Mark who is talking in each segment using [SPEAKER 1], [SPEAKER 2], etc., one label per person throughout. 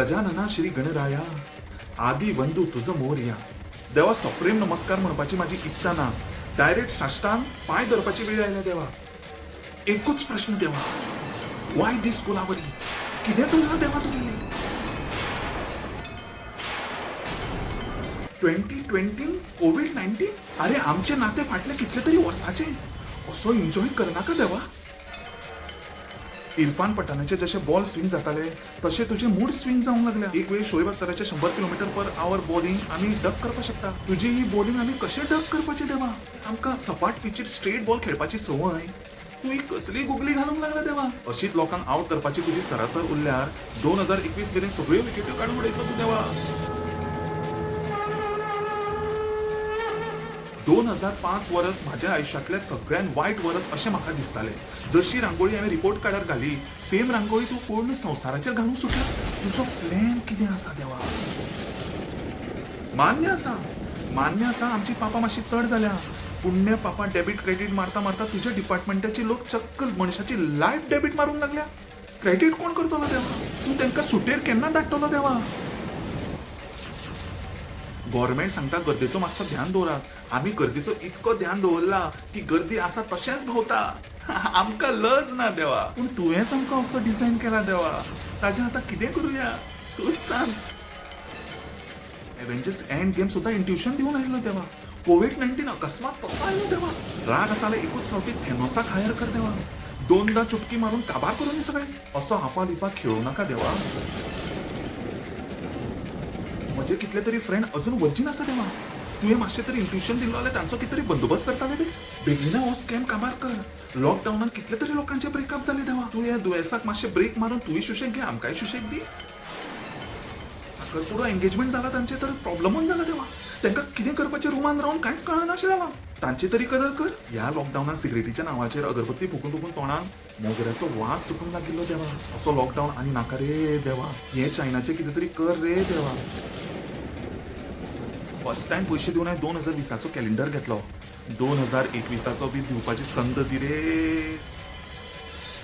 [SPEAKER 1] गजानना श्री गणराया, आदी वंदू तुझ मोरया. देवा, सप्रेम नमस्कार म्हणपाची माझी इच्छा ना, डायरेक्ट साष्टांग पांय धरपाची वेळ आयल्या देवा. एकूच प्रश्न देवा, वाय दीस कोलावरी? कितें चल्लां देवा तुगेलें? 2020 कोवीड 19, अरे आमचे नाते फाटले कितले तरी वर्साचे, असो एन्जॉय करनाका देवा. इरफान पठाणाचे जशे बॉल स्विंग जाताले तशे तुजे मूड स्विंग जावंक लागल्या. एक वेळ शोएब अख्तराचे 100 किलोमिटर पर आवर बॉलिंग आमी डक करपाक शकता, तुजी ही बॉलिंग आमी कशें डक करपाची देवा? आमकां सपाट पिचीर स्ट्रेट बॉल खेळपाची संवय, तूं ही कसली गुगली घालूंक लागला देवा? अशीच लोकांक आवट करपाची तुजी सरासर उरल्यार 2021 मेरेन सगळ्यो विकेट्यो काडून उडयतलो तूं देवा. 2005 वर्स म्हाज्या आयुश्यांतलें सगळ्यात वायट वर्स अशें म्हाका दिसतालें. जशी रांगोळी हांवें रिपोर्ट कार्डार घाली, सेम रांगोळी तूं पूर्ण संवसाराचेर घालूंक सुटला. तुजो प्लॅन कितें आसा देवा? मान्य आसा, मान्य आसा, आमची पापां मातशी चड जाल्या. पुण्य पापां डेबीट क्रेडीट मारता मारता तुज्या डिपार्टमेंटाची लोक चक्क मनशाची लायफ डेबीट मारूंक लागल्या. क्रेडीट कोण करतलो देवा? तूं तांकां सुटयेर केन्ना धाडटलो देवा? गव्हर्मेंट सांगता गर्देचो मातसो ध्यान दवरात. आमी गर्देचो इतको ध्यान दवरला की गर्दी आसा तशेंच भोंवता, आमकां लज ना देवा. पूण तुवेंच आमकां असो डिझायन केला देवा, ताजें आतां कितें करुया, तूंच सांग. एव्हेंजर्स एंड गेम सुद्दां इंट्युशन दिवन आयलो देवा, कोवीड 19 अकस्मात कसो आयलो देवा? राग आसा जाल्यार एकूच फावटी थेनोसाक हायर कर देवा, दोनदा चुटकी मारून काबार करून सगळें. असो आपा लिपा खेळूं नाका देवा. म्हजे कितले तरी फ्रेंड अजून वर्जीन आसा देवा. तुवें मातशें तरी इंट्युशन दिल्लो जाल्यार तांचो कितें तरी बंदोबस्त करताले ते. बेगिना हो स्कॅम काबार कर. लॉकडावनान कितले तरी लोकांचे ब्रेकअप जाले देवा. तूं ह्या दुयेंसाक मातशें ब्रेक मारून तूंय सुशेग घे, आमकांय सुशेग दी. साखरपुडो, एंगेजमेंट जाला तांचे तर प्रॉब्लमूच जाला देवा. तांकां कितें करपाचें रुमान रावन कांयच कळना अशें जालां. तांची तरी कदर कर. ह्या लॉकडावनान सिगरेटीच्या नांवाचेर अगरबत्ती फुकून फुकून तोंडाक मोगऱ्याचो वास सुटूंक लागिल्लो देवा. असो लॉकडावन आनी नाका रे देवा. हें चायनाचें कितें तरी कर रे देवा. फर्स्ट टायम पयशे दिवन हांवें 2020चो कॅलेंडर घेतलो. 2021चो बी दिवपाची संद दी रे.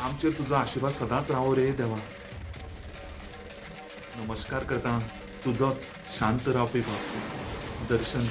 [SPEAKER 1] आमचेर तुजो आशिर्वाद सदांच रावो रे देवा. नमस्कार करता तुजोच शांत रावपी बाप. दर्शन.